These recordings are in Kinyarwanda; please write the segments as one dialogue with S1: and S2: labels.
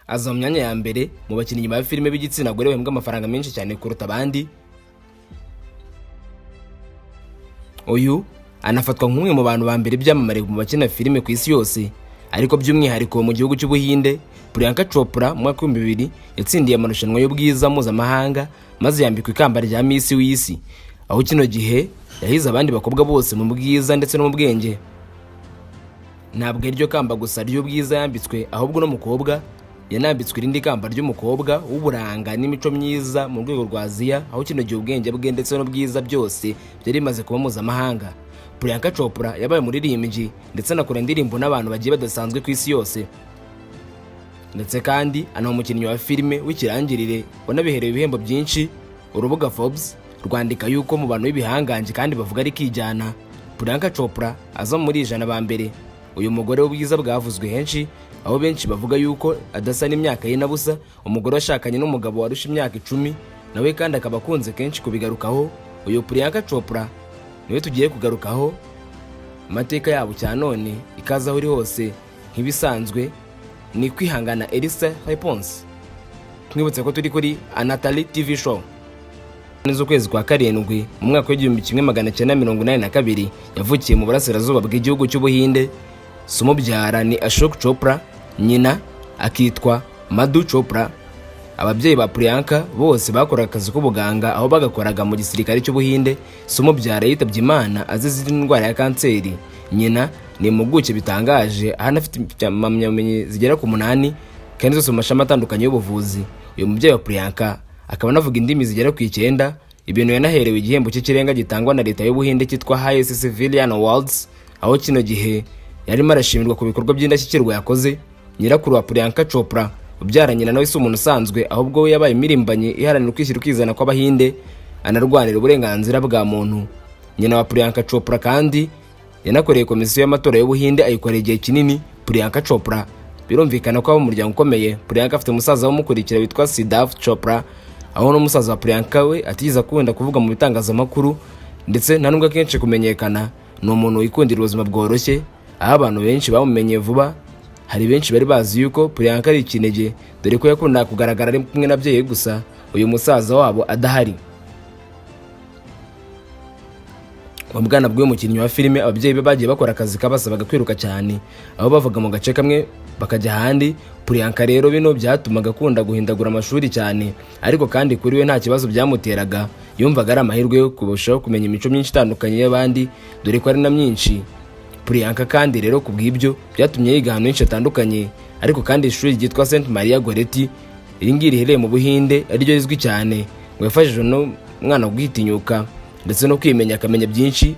S1: Aza mu myanya ya mbere mu bakinnyi ba filime b'igitsina gore bahembwa amafaranga menshi cyane kuruta abandi. Uyu anafatwa nk'umwe mu bantu ba mbere byamamare mu bakina filime ku isi yose, ariko by'umwihariko mu gihugu cy'Ubuhinde. Priyanka Chopra mu mwaka w'2000 yatsindiye amarushanwa y'ubwiza mpuzamahanga, maze yambikwa ikamba rya Miss w'isi, aho kino gihe yahize abandi bakobwa bose mu bwiza ndetse no mu bwenge. Ntabwo iryo kamba gusa ry'ubwiza yambitswe, ahubwo n'umukobwa yanambitswe irindi kamba ry'umukobwa w'uburanga n'imico myiza mu rwego rwa Aziya, aho kino gihe ubwenge bwe ndetse n'ubwiza byose byari bimaze kuba mpuzamahanga. Priyanka Chopra yabaye umuririmbyi ndetse anakora indirimbo n'abantu bagiye badasanzwe ku isi yose, ndetse kandi anaba umukinnyi wa filime w'ikirangirire wanabiherewe ibihembo byinshi. Urubuga Forbes rwandika yuko mu bantu b'ibihangange kandi bavuga ari kijyana, Priyanka Chopra aza muri 100 ba mbere. Uyu mugore w'ubwiza bwavuzwe henshi, aho benshi bavuga yuko adasa n'imyaka ye na busa, umugore washakanye n'umugabo warusha imyaka 10, nawe kandi akaba akunze kenshi kubigarukaho. Uyu Priyanka Chopra niwe tugiye kugarukaho amateka yabo cya none. Ikaze aho uri hose, nk'ibisanzwe ni Kwihangana Elisa Réponse. Twibutse ko turi kuri Anatali TV Show. Z'ukwezi kwa karindwi mu mwaka w'1982 yavukiye mu burasirazuba bw'igihugu cy'Ubuhinde. Se umubyara ni Ashok Chopra, nyina akitwa Madhu Chopra. Ababyeyi ba Priyanka bose bakoraga akazi k'ubuganga, aho bagakoraga mu gisirikare cy'Ubuhinde. Se umubyara yitabye Imana azize indwara ya kanseri. Nyina ni impuguke bitangaje, aho anafite impamyabumenyi zigera ku munani kandi zose mu mashami atandukanye y'ubuvuzi. Uyu mubyeyi wa Priyanka akaba anavuga indimi zigera ku icyenda, ibintu yanaherewe igihembo cy'ikirenga gitangwa na leta y'Ubuhinde cyitwa Highest Civilian Awards, aho kino gihe yarimo arashimirwa ku bikorwa by'indashyikirwa yakoze. Nyirakuru wa Priyanka Chopra ubyara nyina nawe si umuntu usanzwe, ahubwo we yabaye impirimbanyi iharanira ukwishyira ukizana kw'Abahinde, anarwanira uburenganzira bwa muntu. Nyina wa Priyanka Chopra kandi yanakoreye komisiyo y'amatora y'Ubuhinde, ayikorera igihe kinini. Priyanka Chopra birumvikana ko aba mu muryango ukomeye. Priyanka afite umusaza umukurikira witwa Siddharth Chopra, aho n'umusaza wa Priyanka we atigeze akunda kuvuga mu bitangazamakuru, ndetse nta nubwo akenshi kumenyekana. Ni umuntu wikundira ubuzima bworoshye, aho abantu benshi bamumenye vuba. Hari benshi bari bazi yuko Priyanka ari ikinege, dore ko yakundaga kugaragara ari kumwe n'ababyeyi gusa, uyu musaza wabo adahari. Mu bwana bw'uyu mukinnyi wa filime, ababyeyi be bagiye bakora akazi kabasabaga kwiruka cyane, aho bavaga mu gace kamwe bakajya ahandi. Priyanka rero bino byatumaga akunda guhindagura amashuri cyane, ariko kandi kuri we nta kibazo byamuteraga, yumvaga ari amahirwe yo kurushaho kumenya imico myinshi itandukanye y'abandi, dore ko ari na myinshi. Priyanka kandi rero ku bw'ibyo byatumye yiga ahantu henshi hatandukanye, ariko kandi ishuri ryitwa Saint Maria Goretti, iri ngiri riherereye mu Buhinde, ariryo rizwi cyane, ngo yafashije uno mwana kwitinyuka ndetse no kwimenya, akamenya byinshi,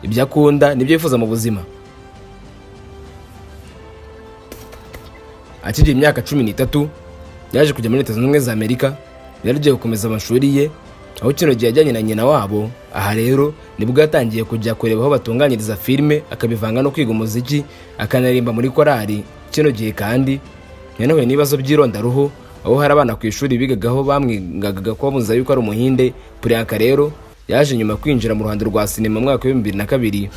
S1: ibyo akunda n'ibyo yifuza mu buzima. Akigira imyaka 13 yaje kujya muri Leta Zunze Ubumwe za Amerika, yari agiye gukomeza amashuri ye, aho kino gihe yajyanye na nyina wabo. Aha rero nibwo yatangiye kujya kureba aho batunganyiriza filime, akabivanga no kwiga umuziki, akanaririmba muri korali. Kino gihe kandi yanahuye n'ibibazo by'irondaruhu, aho hari abana ku ishuri bigagaho bamwingaga ko bamuziza yuko ari Umuhinde. Priyanka rero yaje nyuma kwinjira mu ruhando rwa sinema mu mwaka w'2002.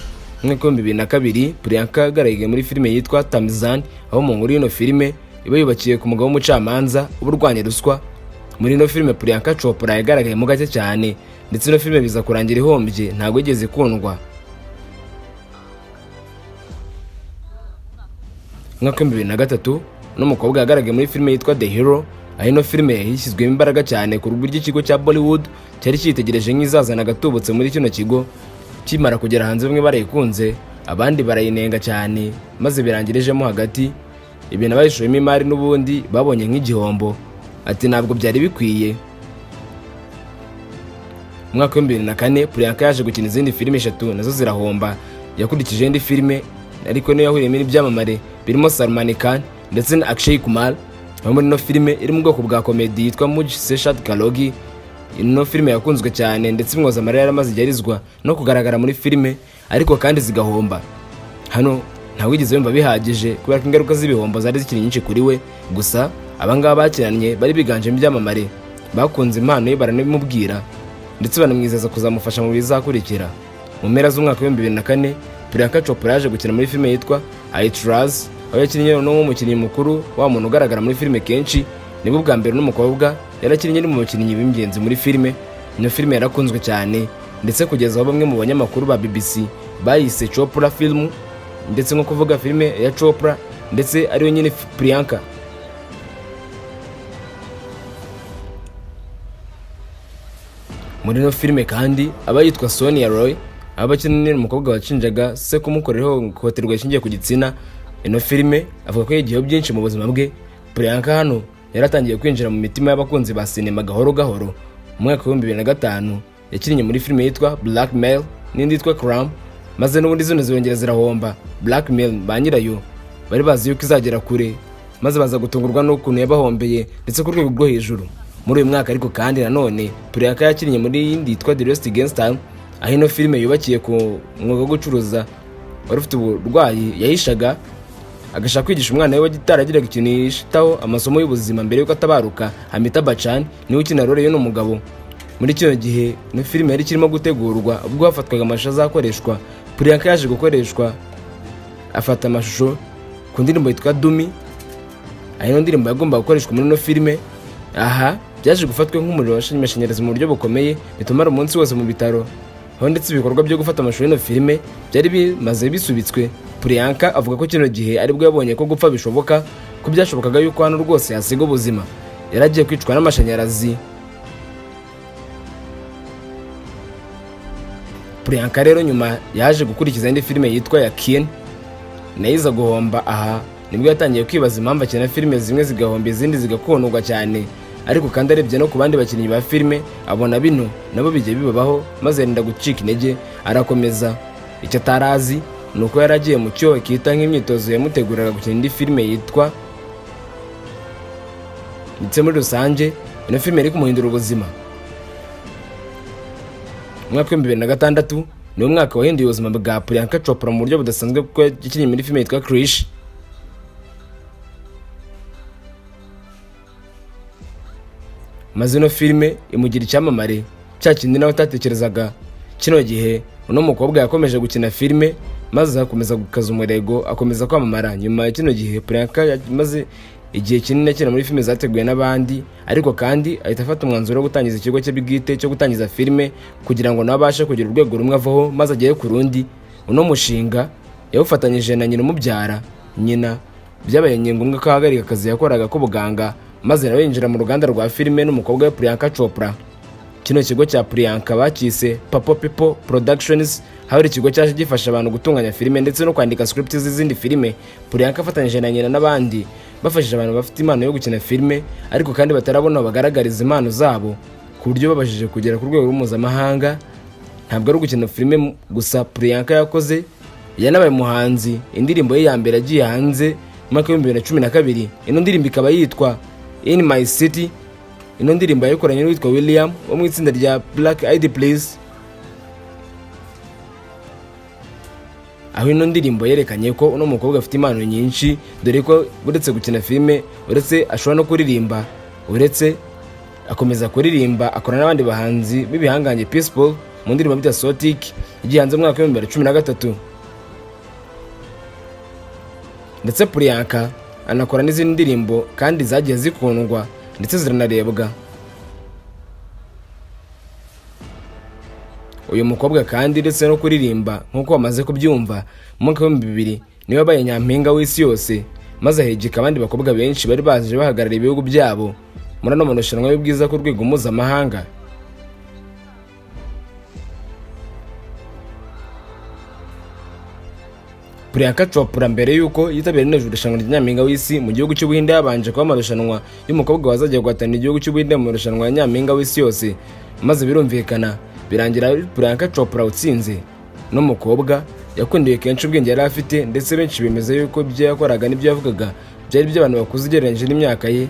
S1: Mu mwaka w'2002 Priyanka yagaragaye muri filime yitwa Tamizhan, aho mu nkuru y'ino filime iba yubakiye ku mugabo w'umucamanza uba urwanya ruswa. Muri ino filime Priyanka Chopra yagaragayemo gake cyane, ndetse ino filime biza kurangira ihombye, ntabwo yigeze ikundwa. Mu mwaka w'2003 uno mukobwa yagaragaye muri filime yitwa The Hero, aho ino filime yashyizwemo imbaraga cyane ku buryo ikigo cya Bollywood cyari cyitegereje nk'izazana agatubutse muri kino kigo. Kimara kugera hanze, bamwe barayikunze, abandi barayinenga cyane, maze birangirejemo hagati, ibintu abayishoyemo imari n'ubundi babonye nk'igihombo, ati ntabwo byari bikwiye. Mu mwaka w'2004 Priyanka yaje gukina izindi filime eshatu, nazo zirahomba. Yakurikije indi filime, ariko niyo yahuriyemo n'ibyamamare birimo Salman Khan ndetse na Akshay Kumar, aho muri ino filime iri mu bwoko bwa komedi yitwa Mujhse Shaadi Karogi. Ino filime yakunzwe cyane, ndetse imwoza amarira yaramaze igihe arizwa no kugaragara muri filime, ariko kandi zigahomba. Hano ntawigeze yumva bihagije, kubera ko ingaruka z'ibihombo zari zikiri nyinshi kuri we. Gusa abangaba bakinanye bari biganjemo ibyamamare, bakunze impano ye, baranabimubwira, ndetse banamwizeza kuzamufasha mu bizakurikira. Mu mpera z'umwaka w'2004 Priyanka Chopra yaje gukina muri filime yitwa Aitraaz. aho yakinnye noneho nk'umukinnyi mukuru, wa muntu ugaragara muri filime kenshi. Nibwo bwa mbere n'umukobwa yarakinnye ari mu bakinnyi b'ingenzi muri filime. Ino filime yarakunzwe cyane, ndetse kugeza aho bamwe mu banyamakuru ba BBC bayise Chopra film, ndetse nko kuvuga filime ya Chopra, ndetse ariyo nyine Priyanka. Muri ino filime kandi aba yitwa Sonia Roy, aba akina umukobwa washinjaga se kumukorera ihohoterwa rishingiye ku gitsina. Ino filime avuga ko yigiyeho byinshi mu buzima bwe. Priyanka hano yaratangiye kwinjira mu mitima y'abakunzi ba sinema gahoro gahoro. Mu mwaka wa 2005 yakinnye muri filime yitwa Blackmail n'indi yitwa Cram, maze n'ubundi zino zirongera zirahomba. Blackmail ba nyirayo bari bazi yuko izagera kure, maze baza gutungurwa n'ukuntu yabahombeye, ndetse ku rwego rwo hejuru. Muri uyu mwaka ariko kandi nanone Priyanka yakinnye muri yindi yitwa The Lost Gangster, aho ino filime yubakiye ku mwuga wo gucuruza wari ufite uburwayi yahishaga, agashaka kwigisha umwana we utaragiraga ikintu yishitaho amasomo y'ubuzima mbere y'uko atabaruka. Amitabh Bachchan niwe ukina role y'uno mugabo. Muri kino gihe ino filime yari ikirimo gutegurwa, ubwo hafatwaga amashusho azakoreshwa, Priyanka yaje gukoreshwa afata amashusho ku ndirimbo yitwa Dumi, aho ino ndirimbo yagombaga gukoreshwa muri ino filime. Aha byaje gufatwa nk'umuriro w'amashanyarazi mu buryo bukomeye, bituma ari umunsi wose mu bitaro, aho ndetse ibikorwa byo gufata amashusho y'ino filime byari bimaze bisubitswe. Priyanka avuga ko kino gihe aribwo yabonye ko gupfa bishoboka, ko byashobokaga yuko hano rwose yasiga ubuzima, yari agiye kwicwa n'amashanyarazi. Priyanka rero nyuma yaje gukurikiza indi filime yitwa Yakeen, nayo iza guhomba. Aha nibwo yatangiye kwibaza impamvu akina filime zimwe zigahomba, izindi zigakundwa cyane. Ariko kandi arebye no ku bandi bakinnyi ba filime, abona bino nabo bijya bibabaho, maze yirinda gucika intege, arakomeza. Icyo atarazi ni uko yari agiye mu cyo kita nk'imyitozo yamuteguraga gukina indi filime yitwa, ndetse muri rusange ino filime yari kumuhindura ubuzima. Umwaka wa 2006 niwo mwaka wahinduye ubuzima bwa Priyanka Chopra mu buryo budasanzwe, kuko yakinnye muri filime yitwa Krish. Maze ino filime imugira icyamamare cya kindi nawe atatekerezaga. Kino gihe uno mukobwa yakomeje gukina filime, maze akomeza gukaza umurego, akomeza kwamamara. Nyuma ya kino gihe Priyanka yamaze igihe kinini akina muri filime zateguwe n'abandi, ariko kandi ahita afata umwanzuro wo gutangiza ikigo cye bwite cyo gutangiza filime, kugira ngo nawe abashe kugira urwego rumwe avaho maze agere ku rundi. Uno mushinga yawufatanyije na nyina umubyara. Nyina byabaye ngombwa ko ahagarika akazi yakoraga k'ubuganga, maze nawe yinjira mu ruganda rwa filime n'umukobwa we Priyanka Chopra. Kino kigo cya Priyanka bakise Papo People Productions, aho ari ikigo cyaje gifasha abantu gutunganya filime ndetse no kwandika script z'izindi filime. Priyanka afatanyije na nyina n'abandi bafashije abantu bafite impano yo gukina filime, ariko kandi batarabona bagaragariza impano zabo ku buryo babashije kugera ku rwego mpuzamahanga. Ntabwo ari ugukina filime gusa Priyanka yakoze, yanabaye umuhanzi. Indirimbo ye ya mbere yagiye hanze mu mwaka wa 2012, ino ndirimbo ikaba yitwa In My City. Ino ndirimbo yayikoranye n'uwitwa William wo mu itsinda rya Black Eyed Peas, aho ino ndirimbo yerekanye ko uno mukobwa afite impano nyinshi, dore ko uretse gukina filime, uretse ashobora no kuririmba, uretse akomeza kuririmba akora n'abandi bahanzi b'ibihangange Peaceful mu ndirimbo bita Sotik, igiye hanze mu mwaka wa 2013. Ndetse Priyanka anakora n'izindi ndirimbo kandi zagiye zikundwa ndetse ziranarebwa. Uyu mukobwa kandi uretse no kuririmba, nk'uko bamaze kubyumva, mu mwaka wa 2000 niwe wabaye nyampinga w'isi yose, maze ahigika abandi bakobwa benshi bari baje bahagarariye ibihugu byabo muri ano marushanwa y'ubwiza ku rwego mpuzamahanga. Priyanka Chopra mbere y'uko yitabira rino irushanwa rya nyampinga w'isi mu gihugu cy'Ubuhinde, yabanje kuba amarushanwa y'umukobwa wazajya guhatanira igihugu cy'Ubuhinde mu marushanwa ya nyampinga w'isi yose, maze birumvikana birangira ari Priyanka Chopra utsinze. N'umukobwa yakundiwe kenshi ubwenge yari afite, ndetse benshi bemeza yuko ibyo yakoraga n'ibyo yavugaga byari iby'abantu bakuze ugereranyije n'imyaka ye.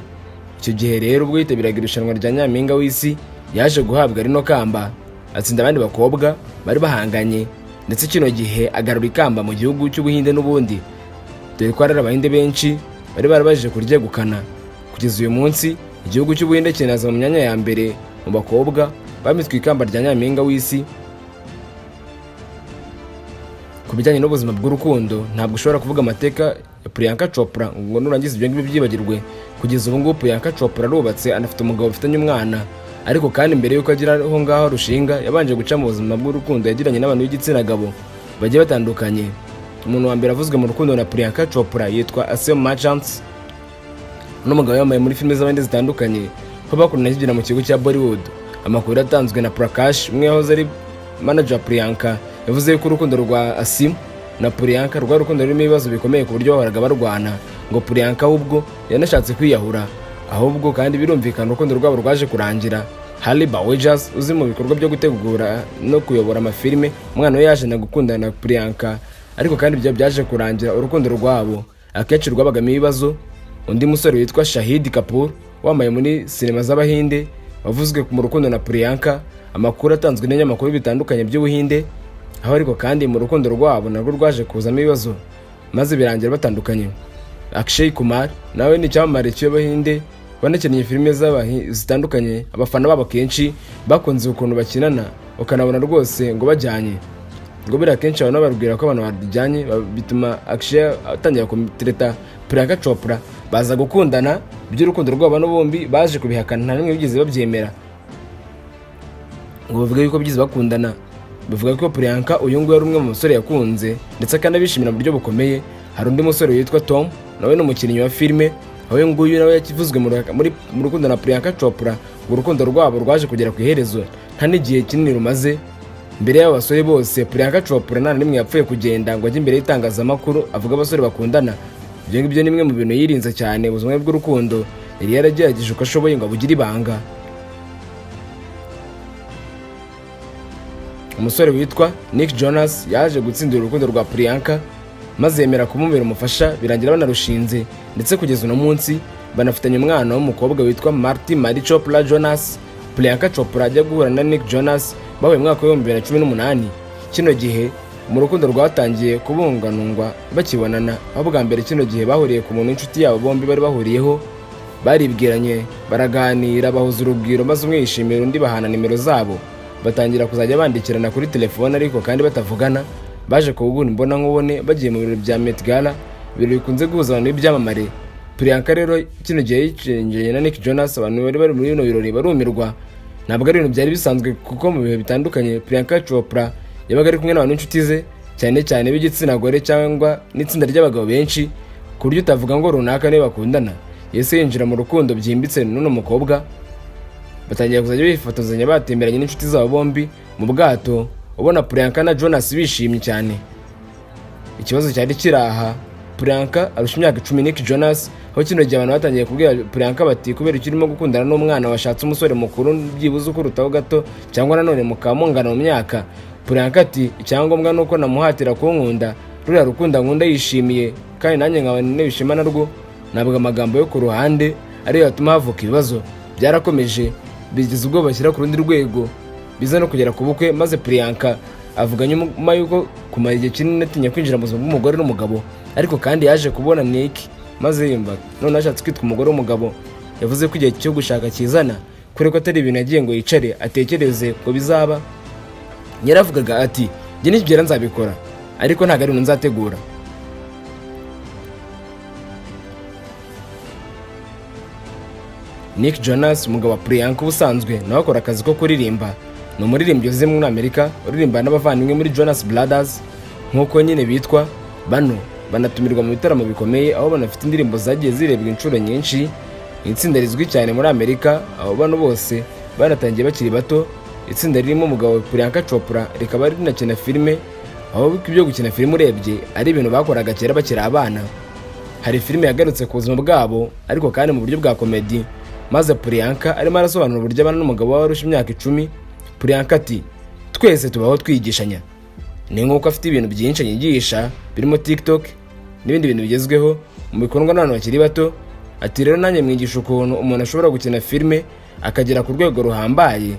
S1: Icyo gihe rero ubwo yitabiraga irushanwa rya nyampinga w'isi, yaje guhabwa rino kamba, atsinda abandi bakobwa bari bahanganye, ndetse kino gihe agarura ikamba mu gihugu cy'Ubuhinde n'ubundi, dore ko hari Abahinde benshi bari barabashije kuryegukana. Kugeza uyu munsi igihugu cy'Ubuhinde kinaza mu myanya ya mbere mu bakobwa bambitswe ikamba rya nyampinga w'isi. Ku Ku bijyanye n'ubuzima bw'urukundo, ntabwo ushobora kuvuga amateka ya Priyanka Chopra ngo nurangiza ibyo ngibyo byibagirwe. Kugeza ubu ngubu Priyanka Chopra arubatse, anafite umugabo bafitanye umwana. Ariko kandi mbere y'uko agera aho ngaho rushinga, yabanje guca mu buzima bw'urukundo yagiranye n'abantu b'igitsina gabo bagiye batandukanye. Umuntu wa mbere avuzwe mu rukundo na Priyanka Chopra yitwa Asim Merchant. Uno mugabo yambaye muri filime z'abandi zitandukanye, aho bakundana akigera mu kigo cya Bollywood. Amakuru yatanzwe na Prakash, umwe yahoze ari manager wa Priyanka, yavuze yuko urukundo rwa Asim na Priyanka rwari urukundo rurimo ibibazo bikomeye, ku buryo bahoraga barwana. Ngo Priyanka ahubwo yanashatse kwiyahura ahubwo, kandi birumvikana urukundo rwabo rwaje kurangira. Harry Bawejas, uzi mu bikorwa byo gutegura no kuyobora amafilime, umwana we yaje na gukundana na Priyanka, ariko kandi ibyo byaje kurangira. Urukundo rwabo akenshi rwabagamo ibibazo. Undi musore witwa Shahid Kapoor, wambaye muri sinema z'Abahinde, wavuzwe mu rukundo na Priyanka. Amakuru atanzwe n'ibinyamakuru bitandukanye by'Ubuhinde, aho ariko kandi mu rukundo rwabo narwo rwaje kuzamo ibibazo, maze birangira batandukanye. Akshay Kumar nawe ni icyamamare cy'Abahinde, banakinnye filime zitandukanye. Abafana babo kenshi bakunze ukuntu bakinana, ukanabona rwose ngo bajyanye, ngo buriya kenshi abantu bababwira ko abantu bajyanye, bituma Akshay atangira kumutereta Priyanka Chopra, baza gukundana. Iby'urukundo rwabo n'ubombi baje kubihakana, nta n'imwe bigeze babyemera ngo bavuge yuko byize bakundana. Bivuga ko Priyanka uyu nguyu ari umwe mu basore yakunze, ndetse akanabishimira mu buryo bukomeye. Hari undi musore witwa Tom, nawe ni umukinnyi wa filime, aho uyu nguyu nawe yakivuzwe mu rukundo na Priyanka Chopra. Ngo urukundo rwabo rwaje kugera ku iherezo nta n'igihe kinini rumaze. Mbere y'aba basore bose, Priyanka Chopra nta na rimwe yapfuye kugenda ngo ajye imbere y'itangazamakuru avuga abasore bakundana. Ibyo ngibyo ni bimwe mu bintu yirinze cyane. Ubuzima bwe bw'urukundo yari yaragerageje uko ashoboye ngo abugire ibanga. Umusore witwa Nick Jonas yaje gutsindira urukundo rwa Priyanka, maze yemera kumubera umufasha, birangira banarushinze, ndetse kugeza uno munsi banafitanye umwana w'umukobwa witwa Marty Marie Chopra Jonas. Priyanka Chopra ajya guhura na Nick Jonas bahuye mu mwaka wa 2018. Kino gihe mu rukundo rwatangiye kubunganungwa bakibonana, aho bwa mbere kino gihe bahuriye ku muntu w'inshuti yabo bombi bari bahuriyeho. Baribwiranye, baraganira, bahuza urugwiro, maze umwe yishimira undi, bahana nimero zabo, batangira kuzajya bandikirana kuri telefone ariko kandi batavugana. Baje kuwugura imbona nkubone bagiye mu birori bya Met Gala, ibirori bikunze guhuza abantu b'ibyamamare. Priyanka rero kino gihe yicengereye na Nick Jonas, abantu bari bari muri bino birori barumirwa. Ntabwo ari ibintu byari bisanzwe, kuko mu bihe bitandukanye Priyanka Chopra yabaga ari kumwe n'abantu b'inshuti ze, cyane cyane b'igitsina gore cyangwa n'itsinda ry'abagabo benshi, ku buryo utavuga ngo runaka niwe bakundana. Yahise yinjira mu rukundo byimbitse n'uno mukobwa, batangira kuzajya bifotozanya batemberanye n'inshuti zabo bombi mu bwato, ubona Priyanka na Jonas bishimye cyane. Ikibazo cyari kiri aha, Priyanka arusha imyaka 10 Nick Jonas, aho kino gihe abantu batangiye kubwira Priyanka bati: "Kubera icyo urimo gukundana n'umwana washatse umusore mukuru, byibuze ukurutaho gato, cyangwa nanone mukaba mungana mu myaka?" Priyanka ati: "Icyangombwa ni uko namuhatira kunkunda ruriya rukundo nkunda yishimiye, kandi nanjye nkaba nibishima narwo. Ntabwo amagambo yo ku ruhande ariyo yatuma havuka ibibazo." Byarakomeje bigeza ubwo bashyira ku rundi rwego, biza no kugera ku bukwe, maze Priyanka avuga nyuma y'uko kumara igihe kinini atinya kwinjira mu buzima bw'umugore n'umugabo, ariko kandi yaje kubona Nick maze yumva none ashatse kwitwa umugore w'umugabo. Yavuze ko igihe cyo gushaka kizana, kubera ko atari ibintu yagiye ngo yicare atekereze ngo bizaba. Yaravugaga ati: "Njye nikigera nzabikora, ariko ntabwo ari ibintu nzategura." Nick Jonas, umugabo wa Priyanka, ubusanzwe nawe akora akazi ko kuririmba. Ni umuririmbyi uzi muri Amerika, uririmba n'abavandimwe muri Jonas Brothers nk'uko nyine bitwa. Bano banatumirwa mu bitaramo bikomeye, aho banafite indirimbo zagiye zirebwa inshuro nyinshi. Ni itsinda rizwi cyane muri Amerika, aho bano bose banatangiye bakiri bato. Itsinda ririmo umugabo Priyanka Chopra rikaba rinakina filime, aho ibyo gukina filime urebye ari ibintu bakoraga kera bakiri abana. Hari filime yagarutse ku buzima bwabo, ariko kandi mu buryo bwa komedi, maze Priyanka arimo arasobanura uburyo abana n'umugabo we arusha imyaka 10. Priyanka ati: "Twese tubaho twigishanya. Ni nk'uko afite ibintu byinshi anyigisha birimo TikTok n'ibindi bintu bigezweho mu bikundwa n'abantu bakiri bato." Ati: "Rero nanjye mwigisha ukuntu umuntu ashobora gukina filime akagera ku rwego ruhambaye."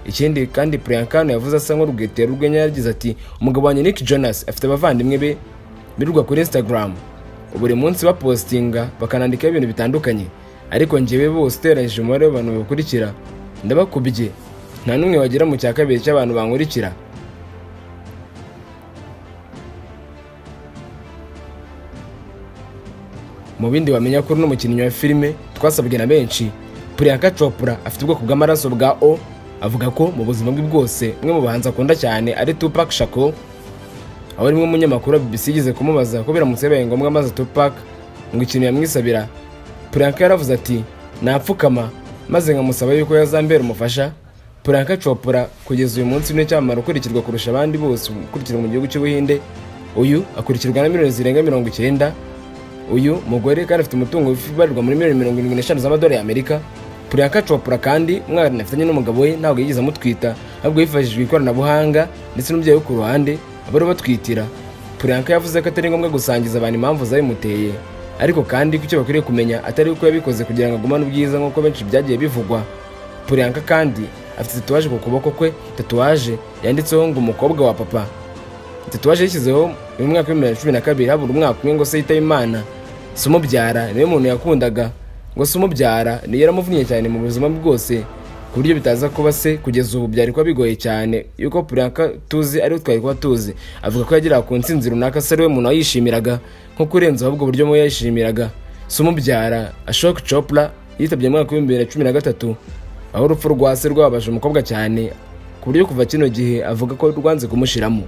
S1: Ikindi kandi Priyanka hano yavuze asa nk'urwitera urwenya, yagize ati: "Umugabo wanjye Nick Jonas afite abavandimwe be birirwa kuri Instagram buri munsi bapostinga, bakanandikaho ibintu bitandukanye, ariko njyewe bose uteranyije umubare w'abantu bakurikira ndabakubye, nta n'umwe wagera mu cya kabiri cy'abantu bankurikira." Mu bindi wamenya kuri uno mukinnyi wa filime twasabwe na benshi, Priyanka Chopra afite ubwoko bw'amaraso bwa O. Avuga ko mu buzima bwe bwose umwe mu bahanzi akunda cyane ari Tupac Shakur, aho rimwe umunyamakuru wa BBC yigeze kumubaza ko biramutse bibaye ngombwa maze Tupac ngo ikintu yamwisabira, Priyanka yaravuze ati: "Napfukama maze nkamusaba yuko yazambera umufasha." Priyanka Chopra kugeza uyu munsi ni cyamamare ukurikirwa kurusha abandi bose ukurikirwa mu gihugu cy'Ubuhinde. Uyu akurikirwa na miliyoni zirenga 90. Uyu mugore kandi afite umutungo ubarirwa muri miliyoni 75 z'amadolari y'Amerika. Priyanka Chopra kandi umwana afitanye n'umugabo we ntabwo yigeze amutwita, ahubwo hifashishijwe ikoranabuhanga ndetse n'umubyeyi we ku ruhande aba batwitira. Priyanka yavuze ko atari ngombwa gusangiza abantu impamvu zabimuteye, ariko kandi ko icyo bakwiriye kumenya atari uko yabikoze kugira ngo agumane ubwiza nk'uko benshi byagiye bivugwa. Priyanka kandi afite tatouage ku kuboko kwe, tatouage yanditseho ngo "Umukobwa wa papa". Tatouage yashyizeho mu mwaka wa 2012, habura umwaka umwe ngo se yitabe Imana. Se umubyara niwe muntu yakundaga, ngo se umubyara niyo yaramuvunnye cyane mu buzima bwe bwose, ku buryo bitaza kuba se kugeza ubu byari kuba bigoye cyane yuko Priyanka tuzi ariwe twari kuba tuzi. Avuga ko yageraga ku ntsinzi runaka se ariwe muntu wayishimiraga nko kurenza ahubwo uburyo mu yayishimiraga. Se umubyara Ashok Chopra yitabye mu mwaka wa 2013, aho urupfu rwa se rwababaje umukobwa cyane ku buryo kuva kino gihe avuga ko rwanze kumushiramo.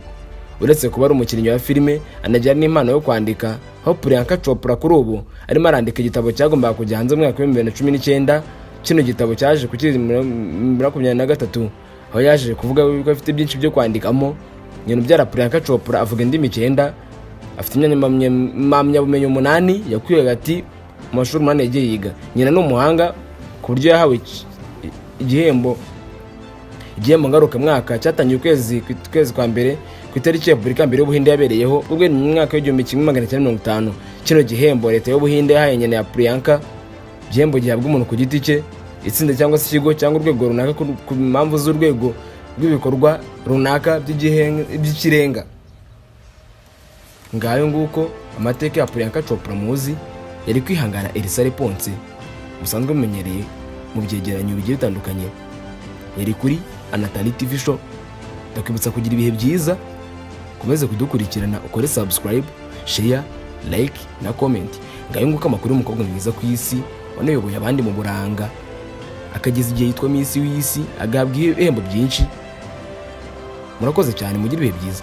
S1: Uretse kuba ari umukinnyi wa filime, anagira n'impano yo kwandika, aho Priyanka Chopra kuri ubu arimo arandika igitabo cyagombaga kujya hanze mu mwaka wa 2019. Kino gitabo cyaje ku muri 23, aho yaje kuvuga ko afite byinshi byo kwandikamo. Nyina ubyara Priyanka Chopra avuga indimi icyenda, afite impamyabumenyi umunani yakuye hagati mu mashuri 8 yagiye yiga. Nyina ni umuhanga ku buryo yahawe igihembo ngarukamwaka cyatangiye ukwezi kwa mbere ku itariki ya Repubulika mbere y'Ubuhinde yabereyeho ubwo mu mwaka wa 1950. Kino gihembo leta y'Ubuhinde yahaye nyina ya Priyanka, igihembo gihabwa umuntu ku giti cye, itsinda cyangwa se ikigo cyangwa urwego runaka ku mpamvu z'urwego rw'ibikorwa runaka by'ikirenga. Ngayo nguko amateka ya Priyanka Chopra. Muzi yari kwihangana Elsa Reponse musanzwe mumenyereye mu byegeranyo bigiye bitandukanye, yari kuri Anatali TV Show. Ndakwibutsa kugira ibihe byiza, ukomeze kudukurikirana, ukore subscribe, share, like na comment. Ngayo nguko amakuru y'umukobwa mwiza ku isi wanayoboye abandi mu buranga, akageza igihe yitwa Miss w'isi, agahabwa ibihembo byinshi. Murakoze cyane, mugire ibihe byiza.